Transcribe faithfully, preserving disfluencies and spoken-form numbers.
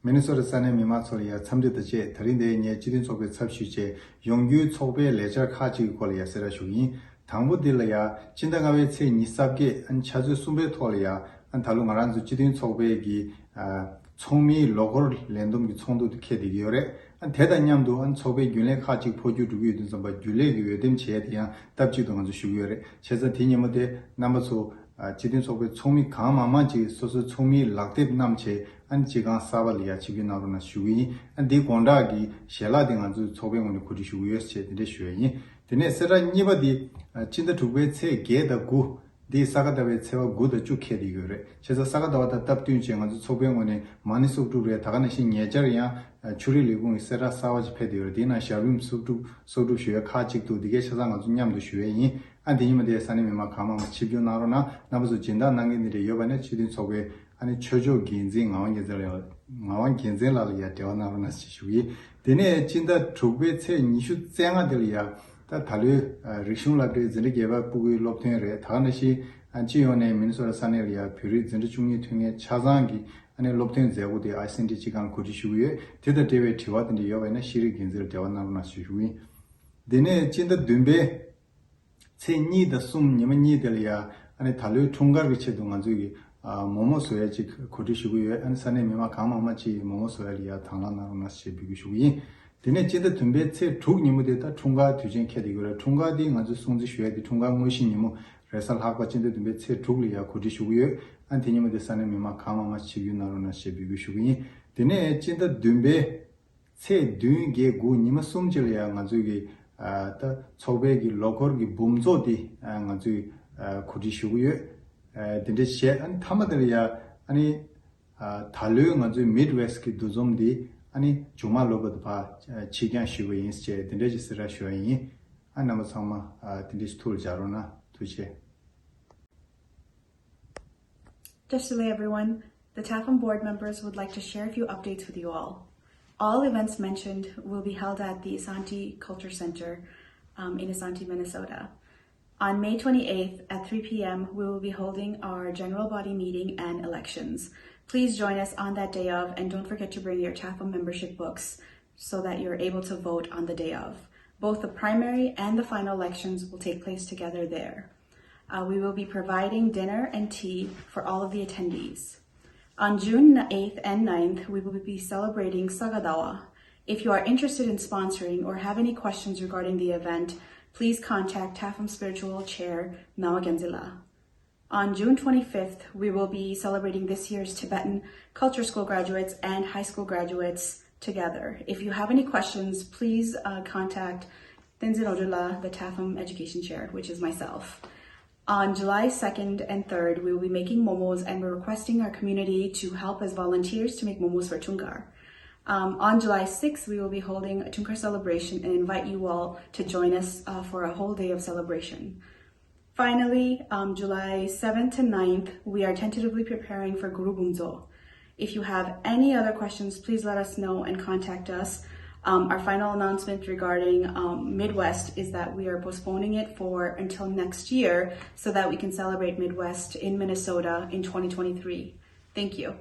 མི་ནི་སོ་ཊ་ས་གནས་མི་མང་ཚོ་ལ་ཡང་འཚམས་འདྲི་དང་བཅས། ད་རིང་འདིར་ངས་སྤྱི་མཐུན་ཚོགས་པའི་ཚབ་ཞུས་བྱས་ཡོང་རྒྱུའི་ཚོགས་པའི་ལས་འཆར་ཁག་ཅིག་གི་སྐོར་ལ་ཡང་གསལ་བསྒྲགས་ཞུ་གི་ཡིན། དང་པོ་འདི་ལ་ཡང་སྤྱི་ཟླ་ལྔ་པའི་ཚེས་ཉི་ཤུ་རྩ་བརྒྱད་ཨ་ནི་ཆུ་ཚོད་གསུམ་པའི་ཐོག་ལ་ཡང་ཨ་ནི་ད་ལོ་ང་རང་ཚོ་སྤྱི་མཐུན་ཚོགས་པའི་གི་ཨ་ཚོགས་མིའི་ལོ་འཁོར་ལས་བསྡོམས་ཀྱི་ཚོགས་འདུ་དེ་འཁེལ་བསྡད་ཀྱི་ཡོད་རེད། ཨ་ནི་དེ་དང་མཉམ་དུ་ཨ་ནི་ཚོགས་པའི་རྒྱུན་ལས་ཁག་ཅིག་འཕོ་འགྱུར་འགྲོ་གི་ཡོད་དུས་ཙམ་པ་རྒྱུན་ལས་ཀྱི་འོས་འདེམས་བྱས་དེ་ཡང་སྟབས་གཅིག་ཏུ་ང་ཚོ་ཞུ་གི་ཡོད་རེད། བྱས་ཙང་དེ་ཉིན་མོ་དེ་རྣམ་པ་ཚོ་ཨ་སྤྱི་མཐུན་ཚོགས་པའི་ཚོགས་མི་གང་མང་མང་ཅིག་སོ་སོའི་ཚོགས་མིའི་ལག་དེབ་བསྣམས་བྱས་ཨ་ནི་སྤྱི་ཁང་གསར་པ་ལ་ཡར་ཆིབས་བསྒྱུར་གནང་རོགས་གནང་ཞུ་གི་ཡིན། ཨ་ནི་འདིའི་དགོང་དག་གི་ཞལ་ལག་དེ་ང་ཚོའི་ཚོགས་པའི་ངོས་ནས་གོ་སྒྲིག་ཞུ་གི་ཡོད་ཅེས་དེ་འདྲ་ཞུ་ཡ་ཡིན། དེ་ནས་གསལ་བསྒྲགས་གཉིས་པ་དེ་ཨ་སྤྱི་ཟླ་དྲུག་པའི་ཚེས་བརྒྱད་དང་དགུ། འདི་ས་ག་ཟླ་བའི་ཚེས་པ་དགུ་དང་བཅུ་འཁེལ་བསྡད་ཡོད་རེད། བྱས་ཙང་ས་ག་ཟླ་བ་དང་སྟབས་བསྟུན་བྱས་ང་ཚོ་ཚོགས་པའི་ངོས་ནས་མ་ཎི་གསོག་སྒྲུབ་རེད། ད་ག་ནང་བཞིན་ཉེ་ཆར་ཡང་ཆོས་རིག་ལས་ཁུངས་ཀྱི་གསལ་བསྒྲགས་གསར་པ་ཞིག་ཕེབས་བསྡད་ཡོད་རེད། དེའི་ནང་ཞབས་རིམ་གསོག་སྒྲུབ་གསོག་སྒྲུབ་ཞུ་ཡས་ཁག་ཅིག་འདུག་འདི་གའི་ཆ་ཚང་ང་ཚོ་མཉམ་དུ་ཞུ་ཡས་ཡིན། ཨ་འདི་ཉིན་མོ་དེ་ས་གནས་མི་མང་གང་མང་མང་ཆིབས་བསྒྱུར་གནང་རོགས་གནང་། རྣམ་པ་ཚོ་སྦྱིན་བདག་གནང་མཁན་འདི་འདྲ་ཡོད་པ་ན་སྤྱི་མཐུན་ཚོགས་པའི་ཨ་ནི་ཆོས་ཕྱོགས་འགན་འཛིན་ངག་དབང་རྒྱལ་མཚན་ལགས། ངག་དབང་རྒྱལ་མཚན་ལགས་ལ་ཡང་འབྲེལ་བ་གནང་རོགས་གནང་ཞེས་ཞུ་གི་ཡིན། དེ་ནས་སྤྱི་ཟླ་དྲུག་པའི་ཚེས་ཉི་ཤུ་རྩ་ལྔ་དེ་ལ་ཡང་ད་ད་ལོའི་ཨ་རིག་གཞུང་སློབ་གྲྭའི་འཛིན་གྲྭ་བརྒྱད་པ་ཕྲུ་གུའི་སློབ་ཐོན་རེད། ད་ག་ནང་བཞིན་ཨ་སྤྱི་ཡོངས་ནས་མི་ནི་སོ་ཊ་ས་གནས་ལ་ཡང་བོད་རིགས་འཛིན་གྲྭ་བཅུ་གཉིས་ཐོན་མཁན་ཆ་ཚང་གི་ཨ་ནི་སློབ་ཐོན་མཛད་སྒོ་དེ་ཨ་སི་སི་ཌི་སྤྱི་ཁང་ལ་གོ་སྒྲིག་ཞུ་གི་ཡོད། དེ་དང་འབྲེལ་བའི་དྲི་བ་དེ་འདྲ་ཡོད་པ་ཡིན་ན་ཤེས་རིག་འགན་འཛིན་ལ་འབྲེལ་བ་གནང་རོགས་གནང་ཞེས་ཞུ་གི་ཡིན། དེ་ནས་སྤྱི་ཟླ་བདུན་པའི་ཚེས་གཉིས་དང་གསུམ་ཉི་མ་གཉིས་དེ་ལ་ཡང་ཨ་ནི་ད་ལོའི་འཁྲུངས་སྐར་གྱི་ཆེད་དུ་ང་ཚོས་ཀྱི་ཨ་མོག་མོག་བཟོ་ཡས་ཅིག་གོ་སྒྲིག་ཞུ་གི་ཡོད། ཨ་ནི་ས་གནས་མི་མང་གང་མང་མང་ཅིག་མོག་མོག་བཟོ་ཡས་ལ་ཡང་དང་བླངས་གནང་རོགས་གནང་ཞེས་འབོད་སྐུལ་ཞུ་གི་ཡིན། དེ་ནས་སྤྱི་ཟླ་བདུན་པའི་ཚེས་དྲུག་ཉིན་མོ་དེ་ད་འཁྲུངས་སྐར་དུས་ཆེན་འཁེལ་བསྡད་ཡོད་རེད། འཁྲུངས་སྐར་དེ་ང་ཚོས་སྲུང་བརྩི་ཞུ་ཡས་དེ་འཁྲུངས་སྐར་དངོས་གཞི་ཉིན་མོ་རེས་གཟའ་ལྷག་པ་སྤྱི་ཟླ་བདུན་པའི་ཚེས་དྲུག་ལ་ཡང་གོ་སྒྲིག་ཞུ་གི་ཡོད། ཨ་ནི་དེ་ཉིན་མོ་དེ་ས་གནས་མི་མང་གང་མང་མང་ཆིབས་བསྒྱུར་གནང་རོགས་གནང་ཞེས་འབོད་སྐུལ་ཞུ་གི་ཡིན། དེ་ནས་སྤྱི་ཟླ་བདུན་པའི་ཚེས་བདུན་བརྒྱད་དགུ་ཉི་མ་གསུམ་ཅིག་ལ་ཡང་ང་ཚོས་ཀྱི་ཨ་ད་ཚོགས་པའི་གི་ལོ་འཁོར་གྱི་འབུམ་ཚོགས་དེ་ཨ་ང་ཚོས་ཨ་གོ་སྒྲིག་ཞུ་གི་ཡོད། ཨ་དེ་འདྲ་བྱས་ཨ་ནི་མཐའ་མ་དེ་ལ་ཡང་ཨ་ནི་ཨ་ད་ལོའི་ང་ཚོའི་མིད་ཝེ་སི་ཊི་གི་འདུ་འཛོམས་འདི་ཨ་ནི་མཇུག་མ་ལོབ་པ་དུ་ཕར་ཨ་ཕྱིར་འགྱངས་ཞུས་པ་ཡིན་ཟེར་དེ་འདྲ་ཞིག་གསལ་བསྒྲགས་ཞུ་བ་ཡིན། ཨ་རྣམ་པ་ཚང་མ་ཨ་དེ་འདྲ་ཞིག་ཐུགས་ལ་འཇགས་རོགས་གནང་། ཐུགས་རྗེ་ཆེ། Just to let everyone, the TAFM board members would like to share a few updates with you all. All events mentioned will be held at the Isanti Culture Center um, in Isanti, Minnesota. On May twenty-eighth at three p.m., we will be holding our general body meeting and elections. Please join us on that day of, and don't forget to bring your TAFM membership books so that you're able to vote on the day of. Both the primary and the final elections will take place together there. Uh, we will be providing dinner and tea for all of the attendees. On June eighth and ninth, we will be celebrating Sagadawa. If you are interested in sponsoring or have any questions regarding the event, please contact TAFM Spiritual Chair Nawa Genzila. On June twenty-fifth, we will be celebrating this year's Tibetan Culture School graduates and high school graduates together. If you have any questions, please uh, contact Tenzin Odula, the TAFM Education Chair, which is myself. On July second and third, we will be making momos, and we're requesting our community to help as volunteers to make momos for Tungar. Um, on July sixth, we will be holding a Tungar celebration and invite you all to join us uh, for a whole day of celebration. Finally, um, July seventh to ninth, we are tentatively preparing for Guru Bumzo. If you have any other questions, please let us know and contact us. Um, our final announcement regarding um, Midwest is that we are postponing it for until next year so that we can celebrate Midwest in Minnesota in twenty twenty-three. Thank you.